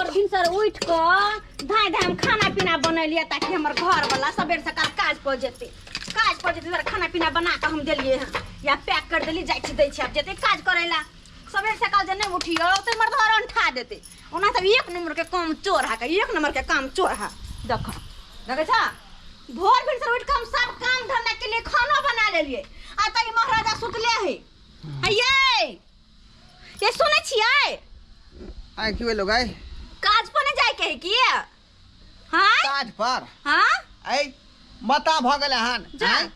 भोर भिनसर उठि कऽ धाय धाय हम खाना पीना बनेलियै ताकि हमर घर वाला सबेर सकाल काज पर जेतै, काज पर जेतै। खाना पीना बना कऽ हम देलियै हँ या पैक कर देली, जाइ छी दै छी, आब जेतै काज करै ला। सबेर सकाल जे नहि उठियौ तऽ हमर घर अंठा देतै। ओना तऽ एक नंबर के काम चोर है, एक नंबर के काम चोर है। देख देखै छ, भोर भिनसर उठि कऽ हम सब काम धंधा के लिए खानो बना लेलियै आ तऽ ई महाराजा सुतले है। ये ये सुनै छियै? आइ की भेलो गाय? काज पर नहि जायके है की? हाँ काज पर? हाँ। ऐ बता भऽ गेलै हन। जा। आँय?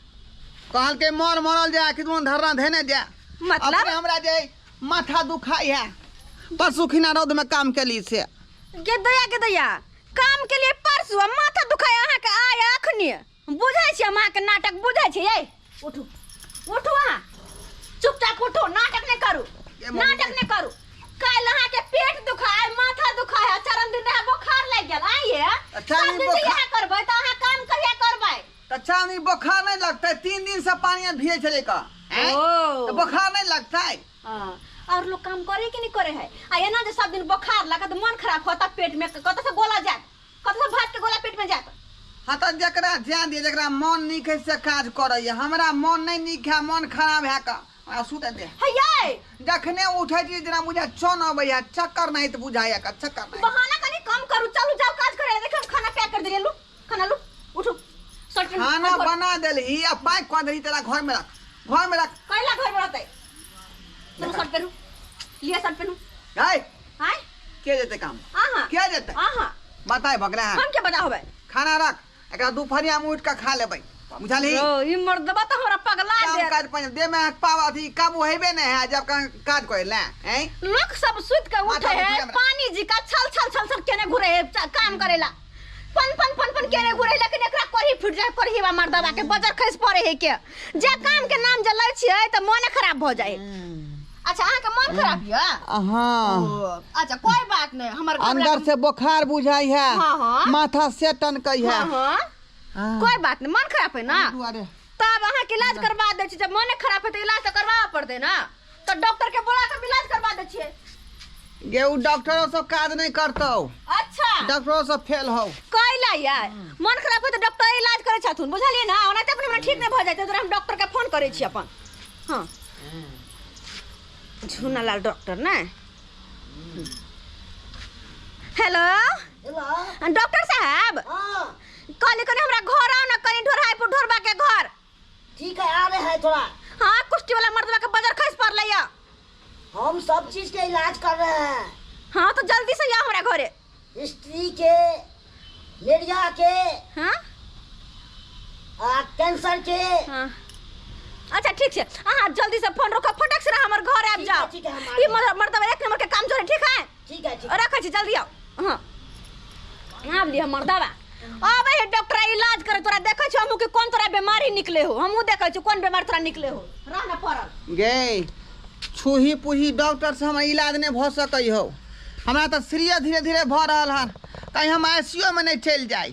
कहलकै मर मरल जाय कि तुम धरना धेने जाय। मतलब? अपने हमरा जे माथा दुखाइ है, परसू खिना रौद में काम केली से। गे दया, गे दया, काम के लिए परसू आ माथा दुखाय अहाँके आय अखनी। बुझै छियै हम अहाँके नाटक, बुझै छियै। ए उठू, उठू, अहाँ चुपचाप उठू, नाटक नहि करू, ए मम्मी। नाटक नहि करू। काल्हि अहाँके पेट दुखाय, माथा दुखाय, चरम दिन रहे बोखार लागि गेल। आइए अच्छा, सब ई दिन जे बोखार- इएह करबै तऽ अहाँ काम कहिया करबै? तऽ चानी बोखार नहि लगतै? 3 दिन से पानी में भिजै छलै का, आँय? ओ। तऽ बोखार नहि लगतै? हाँ, और लोग काम करे कि नहीं करे है? आ एना जे सब दिन बोखार लागत, मन खराब होता, पेट में कतऽ से गोला जायत, कतऽ से भात के गोला पेट में जायत। हाँ तऽ जकरा जान दिए, जकरा मन नीक है से काज करैया। हमरा मन नहीं नीक है, मन खराब है का आ सुतै दे। हे यै, जखने उठै छी जेना बुझा चन अबैया, चक्कर नहीं तऽ बुझाइया का, चक्कर नहीं। बहाना कनी कम करू, चलू जाओ काज करे। देखो हम खाना पैक कर देलियै, लू खाना लू, उठू शर्ट पहिनू, खाना घर- बना देलही आ पैक कऽ देलही, तेरा घर में रख, घर में रख। कैला घर में रहतै? चलू शर्ट पहिनू, लिअ शर्ट पहिनू। है आँय? के जेतै काम? अहाँ। के जेतै? अहाँ। बताय भगला है। हम के बताबे? खाना रख, एकरा दुपहरिया में उठ के खा लेबै, बुझलही? ओ ई मर्दबा तऽ हमरा पगला काम देत। काज पर देह में पाव अथी काबू हेबे नहीं है जब काज करे ले हैं। लोग सब सुत के माथा उठे है, दुखी हमरा। पानी जी का छल छल छल छल केने घुरे है, काम करेला पन पन पन पन केने घुरे, लेकिन एकरा कोरही फुट जाए, कोरही बा मर्दबा के बजर खसि पड़े है के। जे काम के नाम जे लै छियै तऽ मोने खराब भऽ जाए। अच्छा अहाँ के मन खराब यऽ? हाँ। ओ, अच्छा कोई बात नहीं, हमर घबरा- अंदर से बुखार बुझाई है। हाँ, हाँ। माथा से टनकै है। हाँ, हाँ। हाँ। कोई बात नहीं, मन खराब है ना दुआरे। तब अहाँ के इलाज करवा दै छी। जब मने खराब है तऽ इलाज तऽ करवाबऽ पड़तै ना, तऽ डॉक्टर के बोला के इलाज करवा दै छियै। गे उ डॉक्टरो सब काज नहीं करतौ। अच्छा। डॉक्टरो सब फेल हौ। कैला यार मन खराब है तऽ डॉक्टर इलाज करै छथुन, बुझलियै ना? ओना तऽ अपने हमरा ठीक नहि भऽ जाइ छै, हम डॉक्टर के फोन करै छी अपन। हाँ झूनालाल डॉक्टर ने। हेलो डॉक्टर साहब। हाँ। कहली कनी हमरा घर आओ ना, कनी ढोरहाईपुर ढोरबा के घर। ठीक है, आ रहे हैं थोड़ा। हाँ कुश्ती वाला मर्दवा के बजर खस पड़लै या। हम सब चीज के इलाज कर रहे हैं। हाँ तो जल्दी से आओ हमरा घरे। स्त्री के, मेरिया के, हाँ? आ, कैंसर के। हाँ। अच्छा ठीक है, अहाँ जल्दी से फोन रखो, फटक से हमर घर आबि ठीक है, जाओ। ठीक है, हम आ ई रहे। मर्दवा एक नंबर के काम जोड़े, ठीक है? ठीक है, ठीक है। रखै छी, जल्दी आओ। हाँ आब लिअ मर्दवा, आबै है डॉक्टर इलाज करे। तोरा देखै छियौ हमहूँ कि कोन तोरा बीमारी निकले हो, हमहूँ देखै छियौ कोन बीमारी तोरा निकले हो। रह ना पड़ल। गे छूही पूही डॉक्टर से हमरा इलाज नहीं भऽ सकै हो, हमरा तऽ सीरियस धीरे धीरे भऽ रहल हन, कहीं हम आईसीयू में नहीं चलि जाय,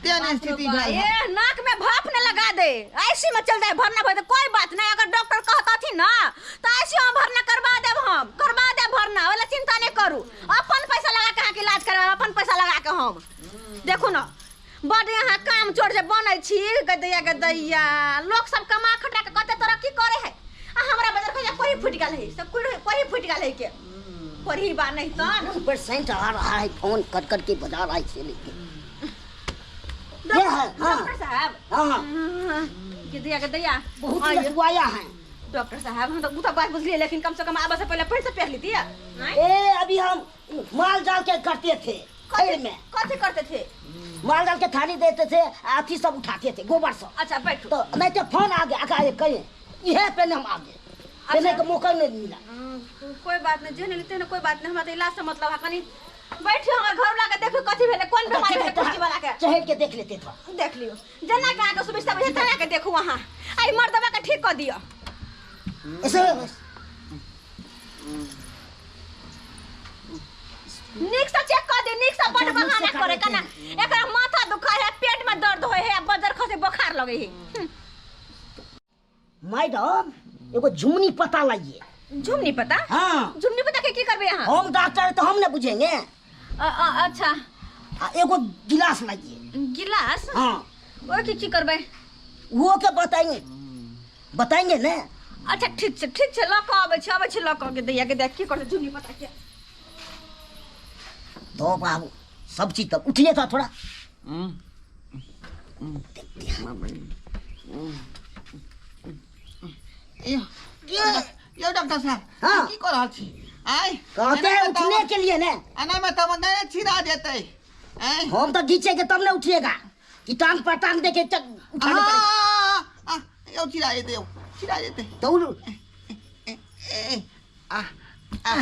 तेहन स्थिति भेल हन। ए नाक में भाप न लगा दे, आईसीयू में चल जाए भरना भर, कोई बात नहीं। अगर डॉक्टर कहतथिन ना तो आईसीयू में भरना करवा देब, हम करवा देब भरना, ओला चिंता नहीं करू। अपन पैसा लगा के अहाँके इलाज करवाब, अपन पैसा लगा के हम। देखू ना बड यहाँ काम चोर जे बनै छी, गदैया गदैया लोक सब कमा खटा के कते तरक्की करे है, आ हमरा बजर खजा कोही फुटि गेल है, सब कोही फुटि गेल है के कोही बा नहीं तन। पेशेंट आ रहा है, फोन कर कर के बजा रहा है इसे लेके। ये है, हाँ। डॉक्टर साहब। हाँ, हाँ। गदैया गदैया बहुत आइए। लटुआया है डॉक्टर साहब। हम तो उ तो बात बुझलिए, लेकिन कम से कम आबे से पहले पैंट तो पहन लीती है। ए अभी हम माल जाल के करते थे खैर में। कथी करते थे? माल जाल के थाली देते थे, अथी सब उठाते थे, गोबर सब। अच्छा बैठो। तो नहीं तो फोन आ गया, आके कहीं यह पहले हम आ गए, पहले के मौका नहीं मिला। कोई बात नहीं, जे नहीं लेते ना कोई बात नहीं, हमरा तो इलाज से मतलब है। कनी बैठियो हमर घर वाला के देखो कथी भेलै, कोन बीमारी भेलै कुर्सी वाला के। चढ़ के देख लेते थोड़ा। देख लियो जना के आके सुविधा बुझे तना के देखू वहां। आई मर्दवा के ठीक कर दियो। ऐसे नीक से चेक कर दे, नीक से बड अच्छा, नीक से बहाना कर करे देते कना। हैं। एकरा माथा दुखाय है, पेट में दर्द होय है, बजर खसे बुखार लगे है। मैडम एगो झुमनी पता लाइए। झुमनी पता? हाँ। झुमनी पता के की करबे अहाँ? हम डॉक्टर तो हम न बुझेंगे। अच्छा। आ एगो गिलास लाइए। गिलास? हाँ। ओहि के की करबै? वो के बताएंगे, बताएंगे ने। अच्छा ठीक छै, ठीक छै, लऽ कऽ अबै छी, अबै छी लऽ कऽ के दैया के देख की करतै झुमनी पता के। तो बाबू सब चीज तब उठिए था थोड़ा। यो डॉक्टर साहब। हाँ। की कर रहल छी? आय कहते हैं उठने के लिए ने। एना में तब नहीं छिरा जेतै। आय हम तो घीचेंगे तब ने उठिएगा कि टांग पर टांग दे के उठाना पड़ेगा। यो छिरा जेतै, यो छिरा जेतै। तो आ आ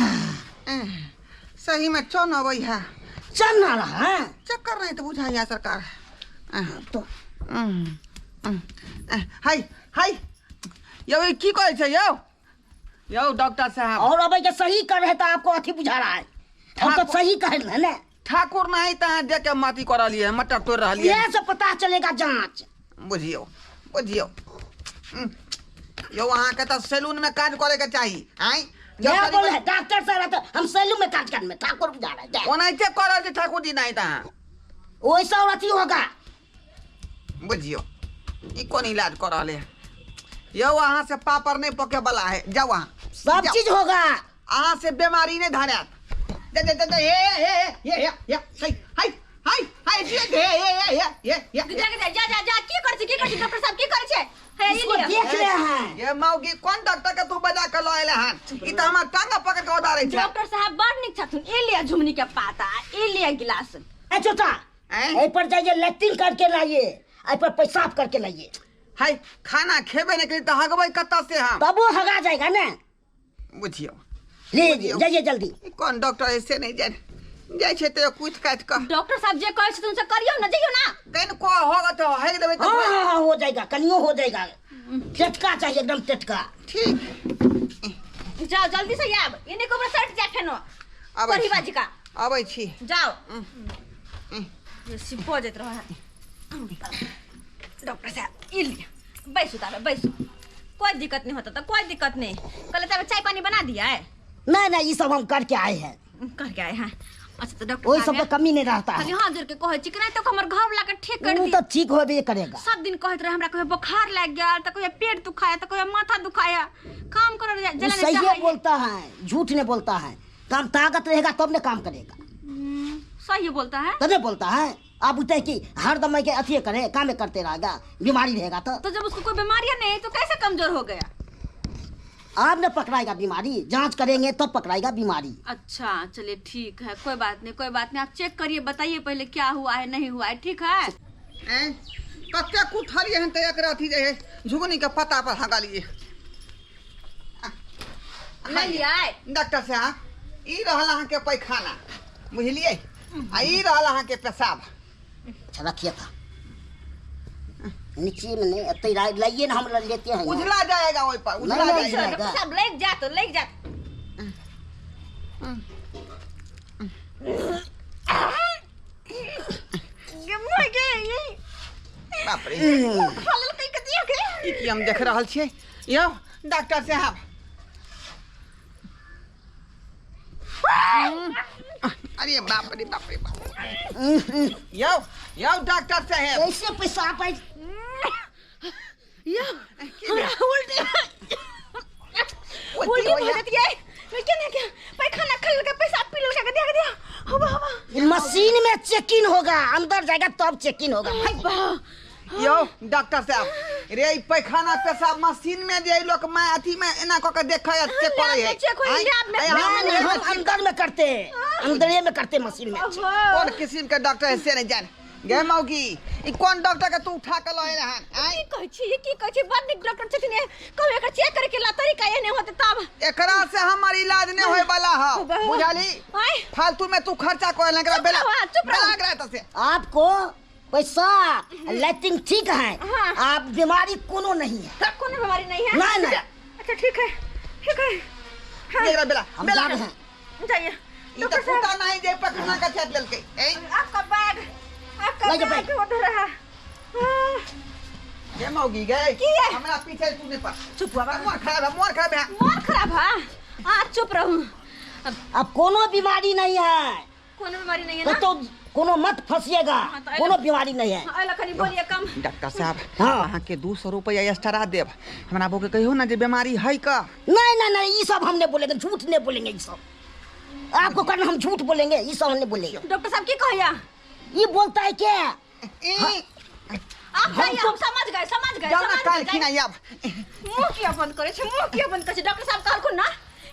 सही में चल अबै है। चल ना रहा है, चक्कर नहीं तो बुझाइया सरकार। तो हाय हाय यो की कहै छै यो? यो डॉक्टर साहब। और अब के सही कर रहे तो आपको अथी बुझा रहा है। हम तो सही कह रहे हैं ना। ठाकुर नहीं तहाँ देख के माटी कर रही है, मटर तोड़ रही है। ये सब पता चलेगा जांच। बुझियो बुझियो यो वहाँ के तो सैलून में काज करे के चाहिए। आय क्या बोल है डॉक्टर साहब? तो हम सैलून में काज करने में ठाकुर बुझा रहा है। ओनाहिते कर रहल छै ठाकुर जी नहीं तहाँ। वैसा और अथी होगा। बुझियो ई कोन इलाज कर रहल है? यो वहाँ से पापड़ नहीं पके वाला है। जाओ वहाँ सब चीज होगा। अहाँ से बीमारी नहीं धारत। दे दे दे हे हे हे हे हे हाय हाय हाय हाय जे हे हे हे हे हे जा जा जा जा की कर छै, की कर छै डॉक्टर साहब, की कर छै? हे इसको देख रहे हैं। ये मौगी कौन डॉक्टर के तू बजा के लएले हन? ई त हमर टांगा पकड़ के उतारै छै। डॉक्टर साहब बड़ नीक छथुन। ए लिया झुमनी के पाता, ए लिया गिलास। ए छोटा ए पर जाइए लैट्रिन करके लाइए, ए पर पेशाब करके लाइए। हाय खाना खेबे नहीं करी त हगबै कतऽ से हम? तब वो हगा जाएगा ना। बुझियो ले जाइए जल्दी। कौन डॉक्टर ऐसे नहीं जाए जाइ छै त कुछ काट के। डॉक्टर साहब जे कहै छथुन से करियौ ना, जइयौ ना। कन को होगा तो हग देबै त। हां हां हो जाएगा, कनियो हो जाएगा। टटका चाहिए, एकदम टटका। ठीक जाओ जल्दी से आब, इने को सट जा फेनो। आबै छी बाजी का। आबै छी। जाओ। ये सिपो जेत रह है। डॉक्टर साहब ई लिया, बैसू ताबे बैसू, कोई दिक्कत नहीं होता तो कोई दिक्कत नहीं। कल ताबे चाय पानी बना दिया है? नहीं नहीं, ये सब हम करके आए हैं। करके आए हैं। अच्छा तो डॉक्टर वही सब का कमी नहीं रहता है। खाली हाथ जोड़ के कहै छी कि नहीं तो हमर घर वाला के ठीक कर दी। तो ठीक होबे करेगा। सब दिन कहत रहे हमरा, कहे बुखार लग गया, तो कहे पेट दुखाया, तो कहे माथा दुखाया। काम कर जला नहीं सही बोलता है, झूठ नहीं बोलता है। काम ताकत रहेगा तब ने काम करेगा। सही बोलता है तभी बोलता है। आप बोलते हैं कि हर दम के अथी करे काम करते रहेगा, बीमारी रहेगा तो जब उसको कोई बीमारी नहीं तो कैसे कमजोर हो गया? आप ने पकड़ाएगा बीमारी, जांच करेंगे तब पकड़ाएगा बीमारी। अच्छा चलिए ठीक है, कोई बात नहीं, कोई बात नहीं। आप चेक करिए, बताइए पहले क्या हुआ है नहीं हुआ है। ठीक है। कते कुथलिए हन त एकरा अथी जे है झुगनी के पत्ता पर हगालिए। नहीं आए डॉक्टर साहब, ई रहल अहाँ के पैखाना बुझलिए, आ ई रहल अहाँ के पेशाब। अच्छा रखिए था नीचे में नहीं, अत्ते लाइए ना, हम लेते हैं। उजला जाएगा ओई पर, उजला जाएगा। डॉक्टर साहब लग जा तो लग जा। बाप रे ई की हम देख रहल छियै? यौ डॉक्टर साहब, अरे बाप रे बाप रे बाप। यौ यौ डॉक्टर साहब, कैसे पेशाब आई? यो हमरा उल्टी उल्टी हो जाती है। मैं क्या ना क्या पैखाना खा लगा, पेशाब पी लगा, दिया दिया हवा हवा। मशीन में चेक इन होगा, अंदर जाएगा तब चेक इन होगा। यौ डॉक्टर साहब रे, ई पैखाना पेशाब मशीन में जे लोग मैं अथी में एना क के देखै चेक करै है। चेक होई लैब में। हम अंदर में करते, अंदर में करते मशीन में। कोन किस्म के डॉक्टर है से नहीं जाने गे मौगी, ई कोन डॉक्टर के तू उठा के लए रहन? की कहै छी, की कहै छी? बड़ नीक डॉक्टर छथिन, कहू एकर चेक करे के ला तरीका एने होते तब एकरा से हमर इलाज नहीं होय वाला है, बुझाली? फालतू में तू खर्चा कर एकरा बेला बेला करा त से। आपको पैसा लैट्रिन ठीक है। हाँ। आप बीमारी कोनो नहीं है। कोनो बीमारी नहीं है? नहीं नहीं। अच्छा ठीक है ठीक है। हाँ। बेला बेला बेला जाइए। ई त कुत्ता नहीं जे पखना का छाट लेलकै। आपका बैग, आपका बैग उधर है। ये मौगी गए की है? हमरा पीछे तू नहीं पर। चुप हुआ, मोर खराब है, मोर खराब है, मोर खराब है। आ चुप रहू। अब कोनो बीमारी नहीं है, कोनो बीमारी नहीं है ना? तो कोनो मत फंसिएगा, हाँ, तो कोनो बीमारी नहीं है। हाँ, कनी बोलिए कम। डॉक्टर साहब, हाँ। अहाँ के 200 रुपया एक्स्ट्रा देब, हमरा बो के कहियो ना जे बीमारी है का। नहीं नहीं नहीं, ये सब हम नहीं बोलेंगे, झूठ नहीं बोलेंगे। ये सब आपको करना, हम झूठ बोलेंगे, ये सब हम नहीं बोलेंगे। डॉक्टर साहब की कहिया? ये बोलता है क्या? आप कहिए, हम समझ गए, समझ गए, जाओ ना समझ काल गए। खिना आब। मुंह किया बंद करे छे, मुंह किया बंद करे छे। डॉक्टर साहब कहलखुन ना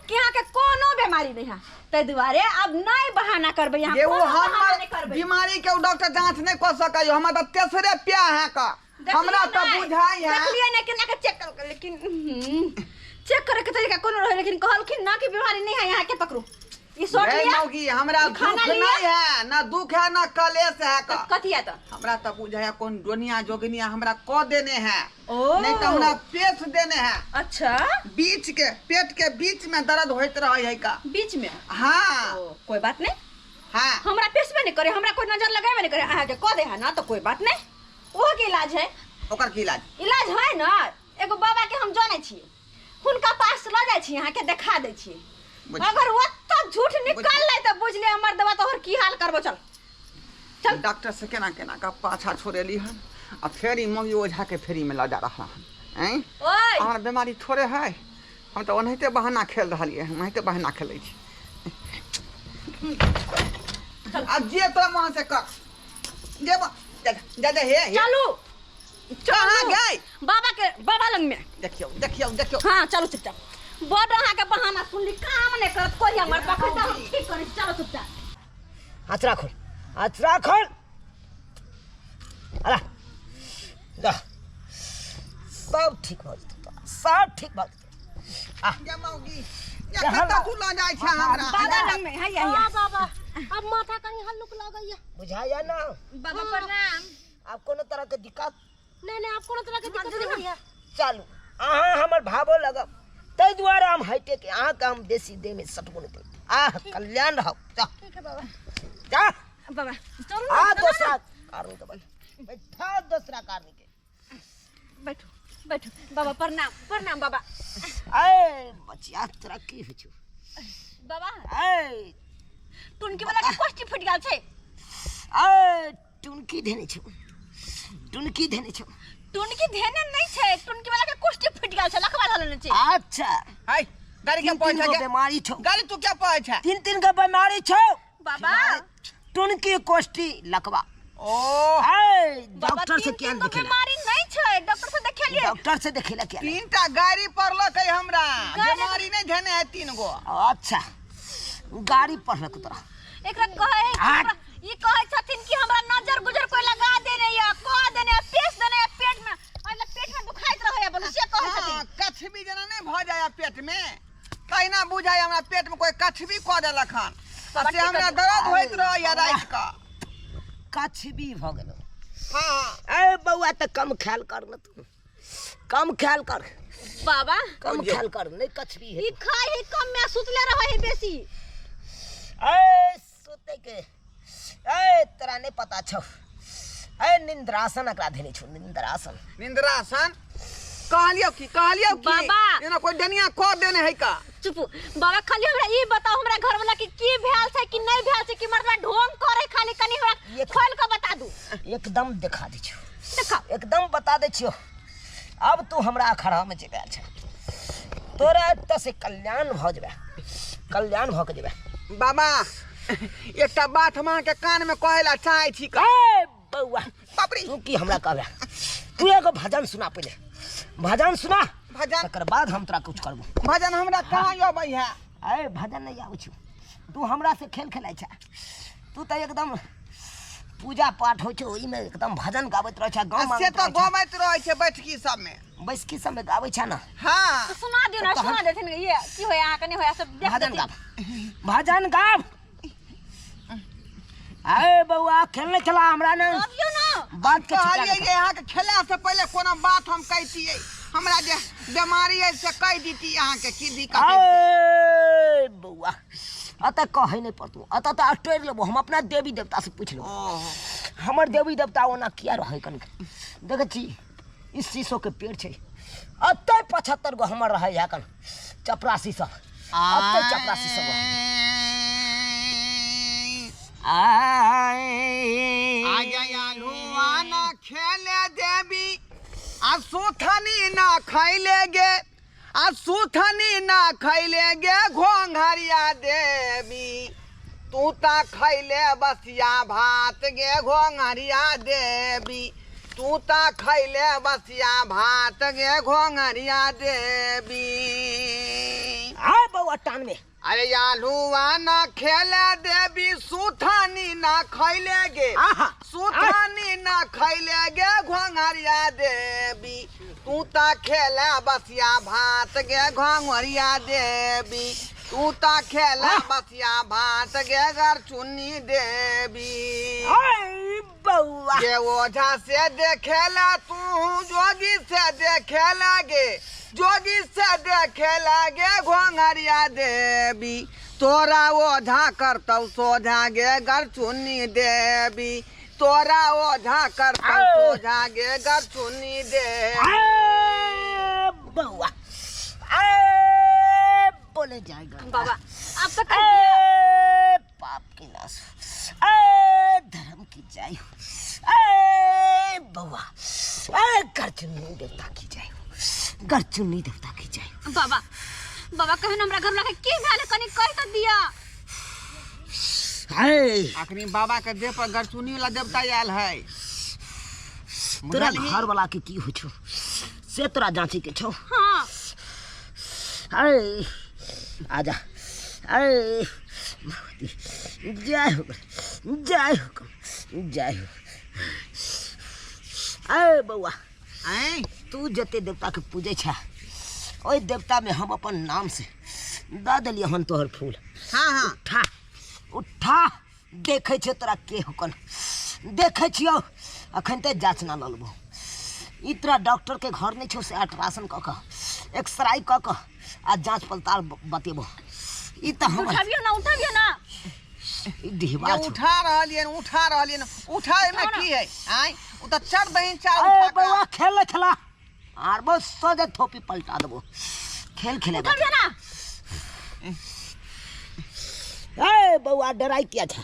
कि यहाँ के कोनो बीमारी नहीं है, तै दुआरे अब नहीं बहाना करबै, यहाँ ये वो कोनो बहाना हमर नहीं करबै। बीमारी के डॉक्टर जांच नहीं कर सकै, हमरा त तेसरे प्या है का। देखलियै हमरा त नहि, बुझाई है। देखलियै नहीं केना के चेक कर, लेकिन चेक करे के तरीका कोनो रहे, लेकिन कहलखिन ना कि बीमारी नहीं है यहाँ के। पकड़ू ई शॉट रे लिया, मौगी, हमरा ई खाना दुख लिया। नहीं है, ना दुख है ना कलेश है का। कथी है तो? हमरा त बुझाया कोन डोनिया जोगिनिया हमरा क देने है, ओ। नहीं त हमरा पेट देने है। अच्छा, बीच के पेट के बीच में दर्द होइत रहे है का। बीच में? हाँ। ओ, कोई बात नहीं। हाँ। हमरा पेशबे नहीं करे, हमरा कोई नजर लगाबे नहीं करे, अहाँ के क दे है ना तो कोई बात नहीं। ओहो के इलाज है। ओकर की इलाज? इलाज है ना, एगो बाबा के हम जाने छी, हुनका पास ल जाइ छी, अहाँ के देखा दै छी। अगर ओतऽ झूठ निकाल ले तऽ बुझ ले हमर दवा तोहर की हाल करबो। चल चल। डॉक्टर से केना केना का पाछा छोड़ेली हन, आ फेर ई मौगी ओझा के फेरी में लऽ जा रहा हन। ऐं ओए, हमर बीमारी थोड़े है, हम तऽ ओनाहिते बहाना खेल रहलियै हन, ओनाहिते बहाना खेलै छी। आ जे तोरा मन से कर, जे जा जा जा हे हे। चलू कहाँ गए? बाबा के, बाबा लग में। देखियौ देखियौ देखियौ। हाँ चलू चुपचाप। बड़ अहाँ के बहाना सुनली, काम नहीं करत कोई हमर, पकड़ तऽ हम ठीक करै छी। चलो चुपचाप। अचरा खोल, अचरा खोल, अरे जा, सब ठीक भऽ जेतौ, सब ठीक भऽ जेतौ। आ जा मौगी, या कतऽ तू लऽ जाइ छै हमरा? बाबा लग में हैया हैया। हाँ बाबा, अब माथा कहीं हल्लुक लगैया। बुझाया ना? बाबा प्रणाम। आब कोनो तरह के दिक्कत नहीं नहीं, आप कोनो तरह के दिक्कत नहीं होइया। चलू, अहाँ हमर भावो लगब, ताहि दुआरे हम हाईटेक के अहाँके हम बेसी देह में सटबो नहीं करब। आह कल्याण रहब। जा ठीक है बाबा। जा बाबा चलू आ ना, दोसरा कारण के बैठा, दोसरा कारण के बैठो बैठो बाबा। प्रणाम प्रणाम बाबा। ए बचिया, तोरा की होइ छौ? बाबा ए टुनकी वाला के कोष्टी फुटि गेल छै। ए टुनकी धेने छौ, टुनकी धेने छौ। टुनकी धेने नहीं छै, टुनकी वाला के कोष्टी फुटि गेल छै, लखवा धरल छै। अच्छा है गाड़ी के तीन तीन पैसा गो के बीमारी छौ। गाड़ी तू क्या पै छै? तीन तीन गो बीमारी छौ बाबा। टुनकी कोष्टी लकवा। ओ ए बाबा, डॉक्टर से तीन क्या तीन गो देखेला? बीमारी नहीं छै, डॉक्टर से देखेलिए। डॉक्टर से देखेला क्या? तीन टा गाड़ी पड़लक है हमरा, गाड़ी- बीमारी नहीं धेने है तीन गो। अच्छा गाड़ी पढ़लक तोरा। एकरा कहै है कि आठ। ई कहै छथिन कि हमरा नजर गुजर कोई लगा देने या कह देने या पेश देने या पेट में, मतलब पेट में दुखाइत रहै बोल, से कहै हाँ, छथिन। कछबी जेना नहीं भऽ जाय पेट में, तहिना बुझाय हमरा पेट में कोई कछबी कऽ देलक हन, बाबा, से हमरा की दर्द होइत रहैया राति कऽ। कछबी भऽ गेलौ। हाँ ए बौआ तऽ कम ख्याल कर न तू, कम ख्याल कर बाबा, कम ख्याल कर, नहीं कछबी ई है। खाइ है कम में, सुतले रहै है बेसी। ए सुते के ए तोरा नहीं पता छौ, ए निंद्रासन एकरा धेने छौ, निंद्रासन। निंद्रासन कहलियौ की, कहलियौ की बाबा। एना कोई डनिया कऽ देने है का? चुप बाबा, खाली हमरा ई बताओ हमरा घर वाला के की भेल छै कि नहीं भेल छै, कि मर्दवा ढोंग करे, खाली कनी हमरा खोल के बता दू। एकदम देखा दै छियौ, देखा एकदम बता दै छियौ। अब तू हमरा अखाड़ा में जेबे छै, तोरा एतऽ से कल्याण भऽ जेबे, कल्याण भऽ के जेबे। बाबा एकटा बात हम अहाँके कान में कहै ला चाहै छी का। ए बौआ, बाप रे। तू की हमरा कहबे? तू एगो भजन सुना पहिले, भजन सुना, भजन? तकर बाद हम तोरा कुछ करबो। भजन हमरा कहाँ अबै है? ए भजन नहीं आबै छौ, तू हमरा से खेल खेलै छै, तू तऽ एकदम पूजा पाठ होइ छै ओहिमे एकदम भजन गाबैत रहै छै, गाँव से तऽ गबैत रहै छै बैठकी सबमे, बैसकी सबमे गाबै छै ना। हाँ सुना दियौ ना, सुना देथिन ये की होय अहाँके नहीं होय सब देख भजन देथिन। गाब, भजन गाब। अरे बौआ खेलने चला हमरा ने अबियौ ना। बात के छिपा कहलियै के जे अहाँके खेला से पहिले कोनो बात हम कहितियै, हमरा जे बीमारी है से कहि दिती अहाँके की दिक्कत है। अरे बौआ अतः कहै नहीं पड़तौ, अतः तऽ अटोरि लेबो हम, अपना देवी देवता से पूछि लेबो। हमर देवी देवता ओना किया रहै कनिक देखै छी, ई शीशो के पेड़ छै, अतः 75 गो हमर रहै है कन चपरासी सब, अतः चपरासी सब रहै। आय आलुआ ना खेले देवी आ सुथनी ना खैले गे, आ सुथनी ना खैले गे घोंघरिया देवी, तू ता खैले बसिया भात गे घोंघरिया देवी, तू ता खैले बसिया भात गे घोंघरिया देवी। आय बौआ टान में। अरे आलुआ ना खेले देवी सुथनी ना खैले गे, सुथनी ना खैले गे घोंघरिया देवी, तू ता खेले बसिया भात गे घोंघरिया देवी, तू ता खेले बसिया भात गे गरचुन्नी देवी। बौआ के ओझा से देखेला तू जोगी से देखेला गे, जोगी से देखे लागे घोंघरिया देवी, तोरा ओझा करतौ सोझा गे गरचुन्नी देवी, तोरा ओझा करतौ सोझा गे गरचुन्नी देवी। बौआ बोले जाएगा बाबा आप तो कर दिया। पाप की नाश, धर्म की जय हो, बौआ गरचुन्नी देवता की जय हो, गरचुन्नी देवता की जय हो। बाबा बाबा कहन हमरा घर लगे की भेल कनी कह त दिया। अखनी बाबा के देह पर गरचुन्नी वाला देवता आयल है। तोरा घर वाला के की होइ छौ से तोरा जांची के छौ। हां अरे आजा, अरे जय हो जय हो जय हो। अरे बौआ तू जते देवता के पूजे छा ओहि देवता में हम अपन नाम से दऽ देलियै हन तोहर फूल। हाँ हाँ उठा उठा, देखै छियौ तोरा के होकन, देखै छियौ अखन तऽ जाँच ना लऽ लेबौ। ई तोरा डॉक्टर के घर नहीं छौ से अल्ट्रासाउंड कऽ कऽ एक्सरे कऽ कऽ आ जाँच पड़ताल बतेबौ। ई तऽ हमर उठाबियो ना, उठाबियो ना, ई डिहबार छौ। उठा रहलियन, उठा रहलियन, उठाए में की है? आय उ त चढ़ दही चार उठा के। बौआ खेल खेला आर बस सोझे थोपी पलटा देबो। खेल खेले उठाबियो ना। ए बौआ डराई किया था?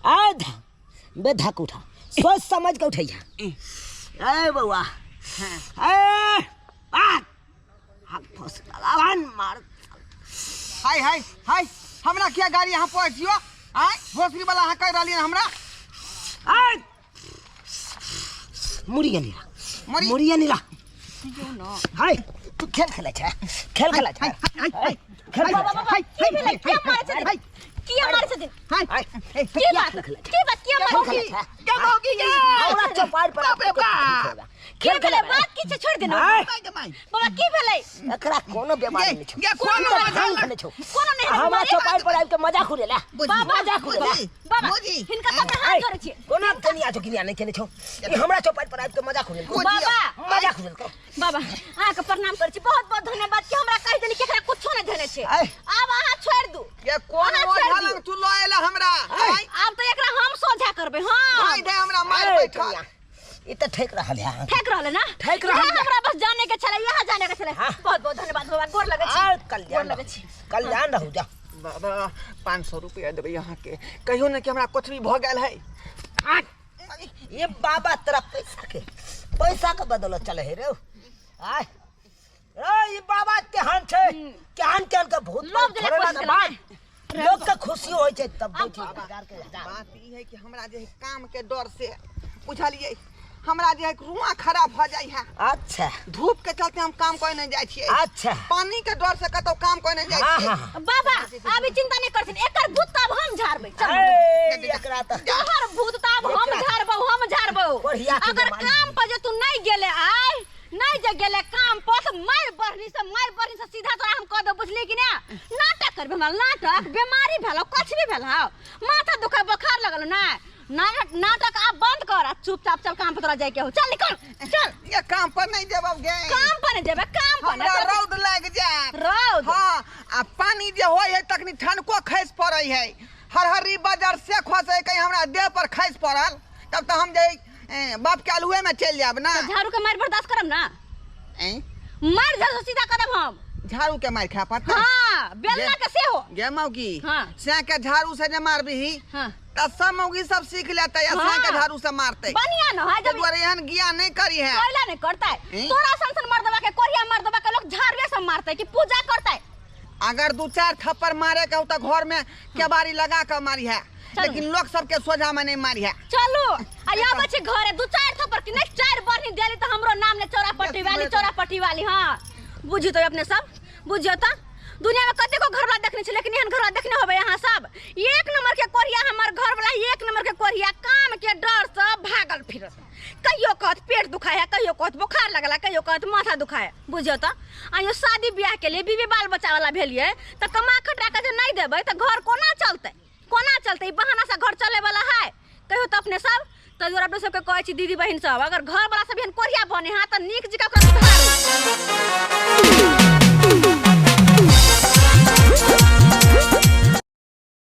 आ बेधक उठा, सोच समझ के उठैया। ए बौआ ए आ हाथ फस लगावन मार। हाय हाय हाय, हमरा किया गाड़ी यहाँ पहुँचियो? आय भोसड़ी वाला अहाँ कहि रहलियन हमरा। आय मुड़िया नीला, मुड़िया नीला। हाय तू खेल खेलै छै, खेल खेलै छै, खेल बाबा की भेलै? किया मारै छथिन? किया मारै छथिन? की बात, की बात, किया मारै छथिन? के मौगी ये हमरा चौपाड़ पर बाप रे बाप। खेल खेले बात की छै, छोड़ देना बाबा। की भेलै? एकरा कोनो बीमारी नहीं छौ, ये कोनो मजाक नहीं छौ, कोनो नहीं। हमरा चौपाड़ पर आबि के मजाक उड़ेला, मजाक उड़ेला बाबा। हिनका सब हाथ जोड़ै छी। कोनो दुनिया जोगिनिया नहीं केने छौ, ई हमरा चौपाड़ पर आबि के मजाक उड़ेल बाबा, मजाक उड़ेल। बाबा अहाँ के प्रणाम करै छी, बहुत बहुत धन्यवाद कि हमरा कहि देली कि एकरा कुछो नहीं देने छै। आब अहाँ छोड़ि दू। ये कोन ओझा लग तू लऽ एला हमरा? आब तऽ एकरा हम सोझा करबै। हां भाई दे हमरा मार बैठल। ई तऽ ठेक रहल है, ठेक रहल है ना, ठेक रहल है। हमरा बस जाने के छलै, यहाँ जाने के छलै। बहुत बहुत धन्यवाद बाबा, गोर लगै छी, कल्याण लगै छी, कल्याण रहू। जा बाबा 500 रुपया देबै अहाँ के, कहियो ने कि हमरा कुछ भी भऽ गेल है। ये बाबा तोरा पैसा के, पैसा के बदौलत चले है रे। आय रे ई बाबा केहन छै, केहन केहन के भूत छोड़ला के बाद लोग के खुशी होय छै तब दै छै हजार के हजार। बात ई है कि हमरा जे काम के डर से बुझलियै हमरा जे रुआ खराब भऽ जाइ है। अच्छा धूप के चलते हम काम करे नहीं जाइ छियै। अच्छा पानी के डर से कतौ काम करे नहीं जाइ छियै। बाबा अभी चिंता नहीं करथिन, एकर भूत तब हम झाड़बै। चल एकरा त तोहर भूत तब हम झाड़बौ, हम झाड़बौ। अगर काम पर जे तू नहीं गेले, आय नहीं जे गेले काम पर त मार बढ़नी से, मार बढ़नी से सीधा तोरा हम कह दो, बुझली कि ना? नाटक करबे हमरा, नाटक बीमारी भेलौ, कुछ भी भेलौ, माथा दुखा बुखार लगल ना, नाटक आप बंद कर, चुपचाप चल काम पर तोरा जाय के हो। चल निकल चल। ये काम पर नहीं जेबौ गे, काम पर नहीं जेबे, काम पर हमरा रौद लाग जायत। रौद? हां आ पानी जे होय है तखनी ठनको खसि पड़ै है, हरहरी बाजार से खसै कहीं हमरा देह पर खसि पड़ल तब त हम जे बाप के आलुए में चलि जायब ना। झाड़ू के मार बर्दाश्त करब ना? मार झाड़ू सीधा करब हम। झाड़ू के मार खा पड़तै? हां बेलना के सेहो गे मौगी। हां से के झाड़ू से जे मारबिही हां त सब मौगी सब सीख लेतै आ हाँ। के झाड़ू से मारतै बढ़िया न है ताहि जब दुआरे एहन ज्ञान नहीं करी है कोयला नहीं करता है ई? तोरा सन सन मर्दवा के कोरिया मर्दवा के लोग झाड़ुए से मारते कि पूजा करता है अगर दू चार थप्पड़ मारे के हो तो घर में केबाड़ी लगा के मारी है चलू। लेकिन लोग सबके सोझा में नहीं मारी है चलू आ यहाँ बच्चे घरे दू चार थप्पड़ की नहीं चार बरनी देली तो हमरो नाम ने चौरा पट्टी वाली चौरा पट्टी वाली। हाँ बुझी तो अपने सब बुझियो तो दुनिया में कतेको घर वाला देखने छी लेकिन एहन घर वाला देखने होबे यहाँ सब। एक नंबर के कोरिया हमर घर वाला, एक नंबर के कोरिया काम के डर से भागल फिरत। कहियो कहत पेट दुखाए है, कहियो कहत बुखार लगला, कहियो कहत माथा दुखाए है। बुझियो तो आ यो शादी ब्याह के लिए बीबी बाल बच्चा वाला भेलिए तो कमा खटा के जे नहीं देबै तो घर कोना चलतै, कोना चलतै? ई बहाना से घर चले वाला है। कहियो तो अपने सब तो जोरा अपने सबके कहै छी दीदी बहिन सब अगर घर वाला सब एहन कोरिया बने हाँ तो नीक जकाँ ओकरा सुधारू।